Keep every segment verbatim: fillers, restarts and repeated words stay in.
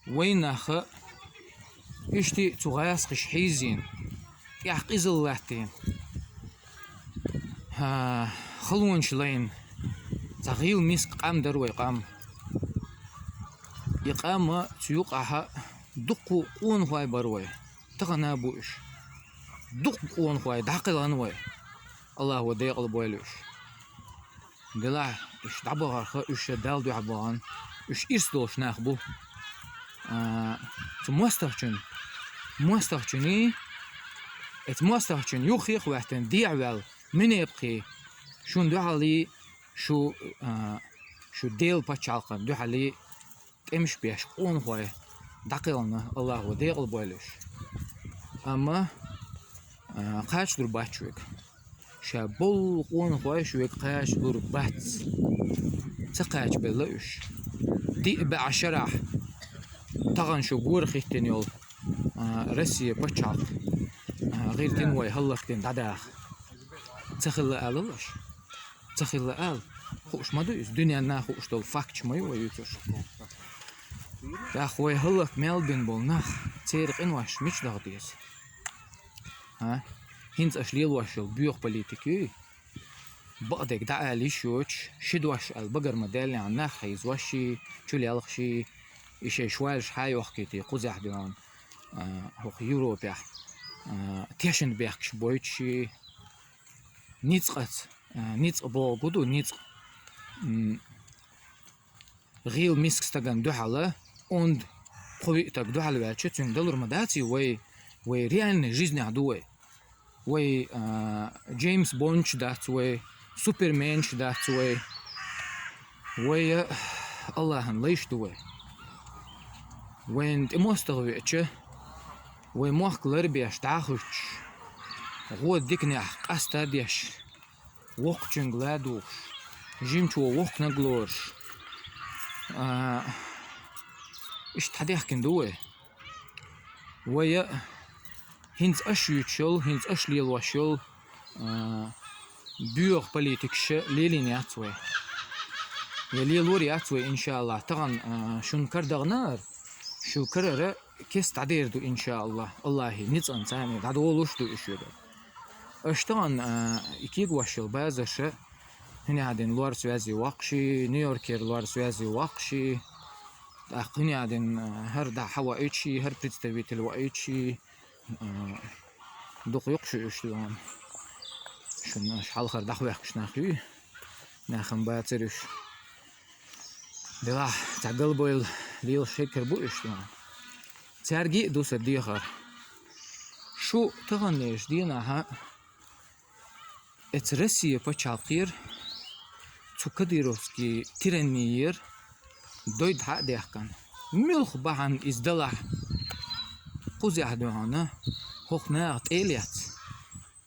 Вай наха иштта цу гӀазкхаша хьийзийна, тӀехь къизалла латтийна, хӀа, халонаш лайна, цхьа гӀийла миска къам дара вай къам. И къам а цу юкъахь а дуккха къонахой бара вай. Тахана а бу уьш. Дуккха къонахой дӀакхелхина вай. АллахӀа декъала бойла уьш. Делахь уьш дӀабахарх, уьш Далла дуьхьа бахана, уьш ирс долуш нах бу. А, цу мостагӀчун, мостагӀчуьнан, оцу мостагӀчун юххе а хӀоьттина, дехьаваьлла, мунепакъий, шуна дуьхьал, шу, а, шу Делан пачхьалкхана дуьхьал тӀемаш беш къонахой дӀакхелхина, АллахӀа декъала бойла уьш. Амма, а, кхачалур бац шуьга. Ша болу къонахой шуьга кхачалур бац. Ца кхачабелла уьш. Диъ бӀе шарахь тахана шу гора хӀиттина йолу, а, Россия пачхьалкх, а, гӀиртина вай хӀаллакдина дӀадаха. Ца хилла алал аша? Ца хилла ала. Хууш ма ду иза. Дуьненна хууш долу факташ ма ю вай юьйцурш. ТӀаккха вай хӀаллак мел бина болу нах, церан къинош мича даха деза? ХӀа? ХӀинца аша лелош йолу боьха политика юй? Бакъдерг дӀаала йиш йоцуш, ши дош аьлла багар ма даьллехь, нах хьийзош ший, чулелхаш ший, и шайн шойлаш хьа йохкуьйтий кхузахь дуьхьал, а, хӀокху Европехь, а, тешна бехкаш бойтуш ший, ницкъаца, а, ницкъ боху ду, ницкъ, м, гӀийла миска стагана дуьхьала, онда кхо-виъ стаг дуьхьал ваьлча, цуьнга далур ма дац и вай, вай реальный жизнехь ду вай. Вай, а, Джеймс Бондаш дац вай, Суперменаш дац вай. Вай, а, АллахӀан лайш ду вай. Вайна тӀе мостагӀа веача, вай мохк ларбеш дӀахуьттуш, гӀо диканехь къаста а деш, воккхачуьнга ладугӀуш, жимачо воккханиг лоруш, а, иштта хьадехкина ду вай. Вай а хӀинца аша юьйцуш йолу, хӀинца аша лелош йолу, а, боьха политикаш лелийна яц вай. Я лелор яц вай, иншааллахӀ. Тахана, а, шуна кара даханара, шу карара кеста дӀадер ду, иншааллахӀ. АллахӀан ницкъанца дӀадолуш ду уьш верг. Аша тахана, а, и кегош йолу базарша, хӀуьнан дина лор связи воккхуший, Нью-Йоркера лор связи воккхуший, тӀаккха хӀуьнан дина, а, хӀара дӀа хьа ваийтуший, хӀара представитель ваийтуший, а, дукха юкъа шу уьш ду. Шуна аша хьалхара дӀахӀоьхкуш нах юй, нахана бацара уьш. Делахь цхьа галбевлла лелаш хӀекхар бу уьш ду. Цаьрга а ду сан дехар. Шу таханлерчу дийнахь а эцу Россия пачхьалкхера, цу кадыровский тираннера дойд хьа а даьккхина. Муьлха бахьана иза далахь, кхузахь дуьхьал хӀокху наха тӀе а лецна,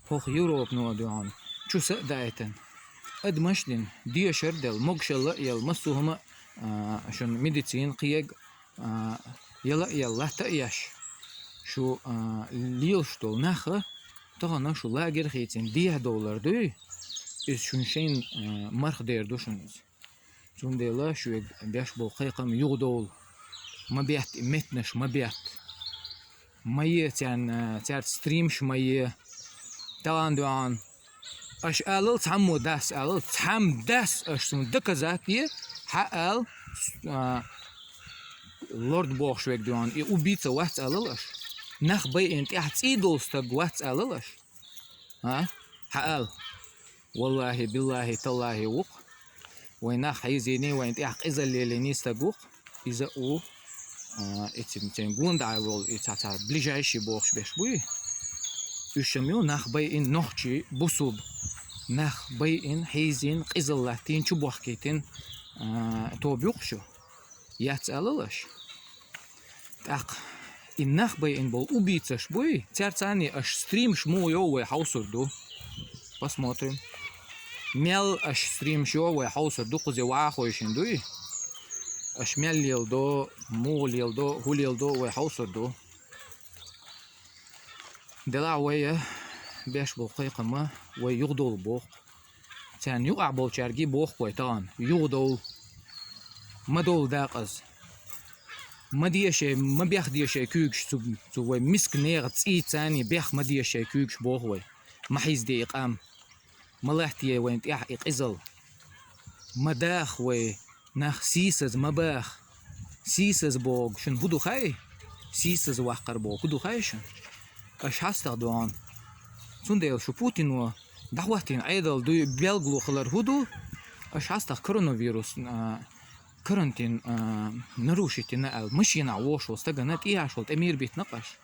хӀокху Европано дуьхьал чу са а дайтина, адамаш а дина, дешар а делла, могушалла а елла, массо а хӀума а, а, шуна медицина кхега, а, яла а елла, латта а еш, шу, а, лелаш долу нах а, тахана шу лагерь хийцина дехьадовлар дуй, иза шуна шайна, а, марха дер ду шуна иза. Цундела шуьга беш болу кхайкхам юхадовла. Ма бетта и меттанаш, ма бетта. Ма е царна, цаьрца стримаш ма е. Тахана дуьхьал аша алал, цхьаммо дас алал, цхьамма дас аша суна доказать е, хьа ал, а, лорд бохуш верг дуьхьал, и убийца вац алал аша. Нах байина тӀехь цӀий долу стаг вац алал аша. А? Хьа ал. ВаллахӀи, биллахӀи, таллахӀи ву-кх. Вайн нах хьийзийний, вайн тӀехь къизалла лелийний стаг ву-кх. Иза а ву, а, и цин, цин гонда волу, и цхьа-цхьа ближайший бохуш беш буй. Уьш ам ю нах байина нохчий, бусулба. Нах байина, хьийзийна, къизалла латтийна, чу бохкийтина, а, тоба ю-кх шу. Яц алал аша. ТӀаккха и нах байина болу убийцаш буй, цаьрца цхьаьний аша стримаш муха йо вай хьовсур ду. Посмотрим. Мел аша стримаш йо вай хьовсур ду, кхузе ваха хойшина дуй? Аша мел леладо, муха леладо, хӀун леладо вай хьовсур ду. Делахь вай, а, беш болу кхайкхам а вай юхадовла боху. Царна юкъахь болчаьрга боху вай тахана, юхадовла. Ма довла дакъаза. Ма де шоай, ма бехдеша шоай куьйгаш цу, цу вай миска нехан цӀий царний, бех ма де шоай куьйгаш боху вай. Ма хьийзаде и къам. Ма латтае вайна тӀехь и къизал. Ма даха вай нах, сийсаза ма баха. Сийсаза боху шуна хӀун ду хаьий? Сийсаза ваккхар боху хӀун ду хаьий шуна? Аша хьастагӀа догӀу. Цундела шу Путино дӀахӀоттийна Ӏедал дуй белгало хилар хӀун ду? Аша хьастагӀа коронавирус, а, карантин, а, нарушить йина аьлла, машинахь вохуш волу стагана тӀехьашхула тӀе мийра битина-кх аша.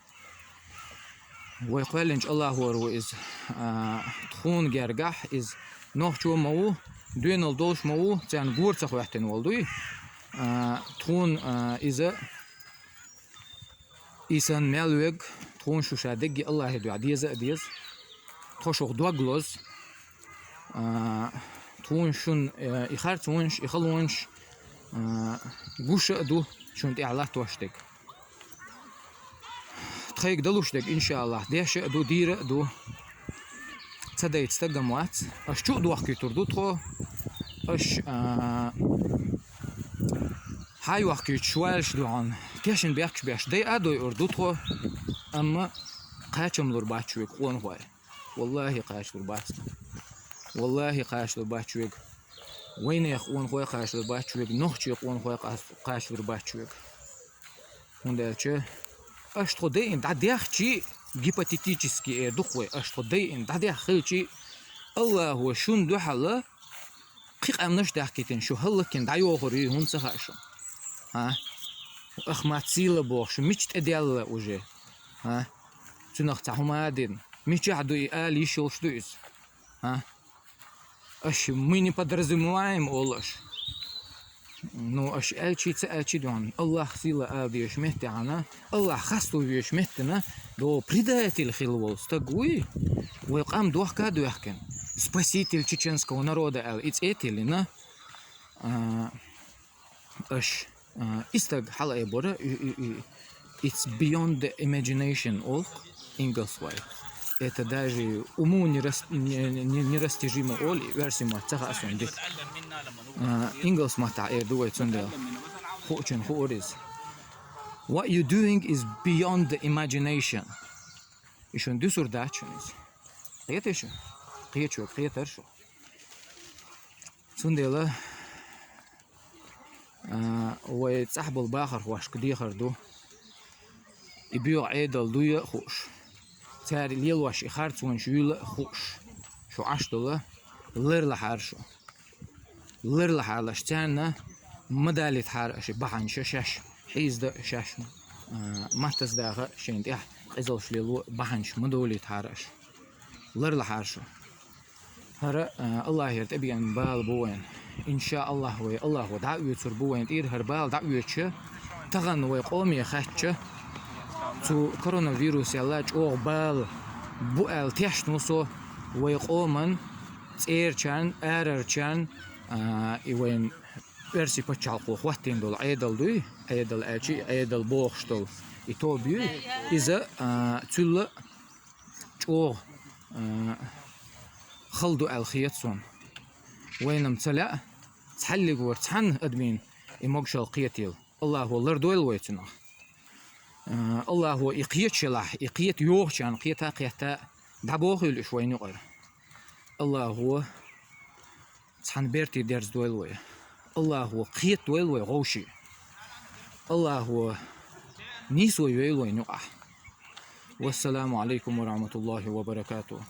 Вай кхоьллинчу Аллахора ву иза, а, тхуна гергахь иза нохчо ма ву, доьналла долуш ма ву, царна гора ца хӀоьттина волу дуй. А, тхуна, а, иза, и санна мел вег, тхуна шу ша дегги Аллахье дуьхьа деза а деза. Тхо шух дог лозу. А, тхуна шуна, э, и харцонаш, и халонаш, а, гуш а ду, шуна тӀехь латтош дерг. Тхайга далуш дерг, иншааллахь, деш а ду, дийр а ду. Ца дайта стаг а ма вац. Аша чу а дохкуьйтур ду тхо. Аша, а, хьан йохкуьйтуш валаш дуьхьал, тешна бехкаш беш, дай а дойур ду тхо. Амма кхачам лур бац вега къонахой. Валлахи, кхачалур бац. Валлахи, кхачалур бац вега. Вайнех къонахой кхачалур бац вега, нохчий къонахой кхас-, кхачалур бац вега. ХӀунда аьлча аша тхо дайина дӀадехчи, гипотетически эр ду-кх вай, аша тхо дайина дӀадеххилчи, Аллахо шуна дуьхьал кхин къаьмнаш даьхкийтина шу хӀаллакьхина дӀайохур ю, хӀунда ца хаьа шуна? А? Ахмат Сила боху шу мича тӀедаьлла уже? А? Цуьнах цхьа хӀума а дина. Мичахь ду и ала йиш йолуш ду иза? А? Аша мы не подразумеваем олу аша. Ну, аша аьлчи ца аьлчи дуьхьал, Аллах Сила ала дезаш меттехьана, Аллах хасто везаш меттина, до предатель хилла волу стаг вуй, вай къам дохка а доьхкина, спаситель чеченского народа аьлла, и цӀе а тиллина, а, аша, а, и стаг хьалаайбора, и, и, и, it's beyond the imagination, олу ингалсвай. Это даже уму не рас-, не, не, не, нерастяжимо олу, и оьрсийн мотт ца хаьа суна дика. А, ингалс маттахь эр ду вай цундела. Хуучун хуур иза. What you doing is beyond the imagination. И шуна дуьсур дац шуна иза. Кхетий шу? Кхечо кхетар шу. Цундела, а, вай цӀахь болу бахархошка дехар ду. И боьха Ӏедал дуй а хууш, цара лелош и харцонаш юйла а хууш, шу Ӏаш долу ларлахьара шу. Ларлахьара аша царна, ма далийтахьара аша бахьанаш шаьш, хьийзда шаьш, а, маттаза даха шайна тӀехь къизалш лело бахьанаш ма долийтахьара аша. Ларлахьара шу. ХӀара, а, Аллахьера тӀебеана бала бу вайна. Иншааллахь, вай Аллахо дӀа а оьцур бу вайна тӀера хӀара бала дӀа а оьцуш. Тахана вай къоме хаьттича, цу коронавирусал чӀогӀа бала бу аьлла тешна ву со вай къоман цӀерачарна, арарчарна, а, и вайн оьрсийн пачхьалкхо хӀоттийна долу Ӏедал дуй, Ӏедал аьлчи, Ӏедал бохуш долу и тоба юй, иза, а, цуьлла чӀогӀа, а, хала ду аьлла хета суна. Вайна-м ца лаьа, цхьаллиг вара цхьанна адамийн и могушалла кхетийла. Аллахо лардойла вай цунах. А, Аллахо и кхеташ елахь, и кхета йохучарна кхета а кхетта а дӀабохийла уьш вайна юкъара. Аллахо цхьана берте дерзадойла вай. Аллахо кхетадойла вай гӀовший. Аллахо нийсо йойла вайна юкъахь. Вассаламу алейкум ва рахматуллахи ва баракатух.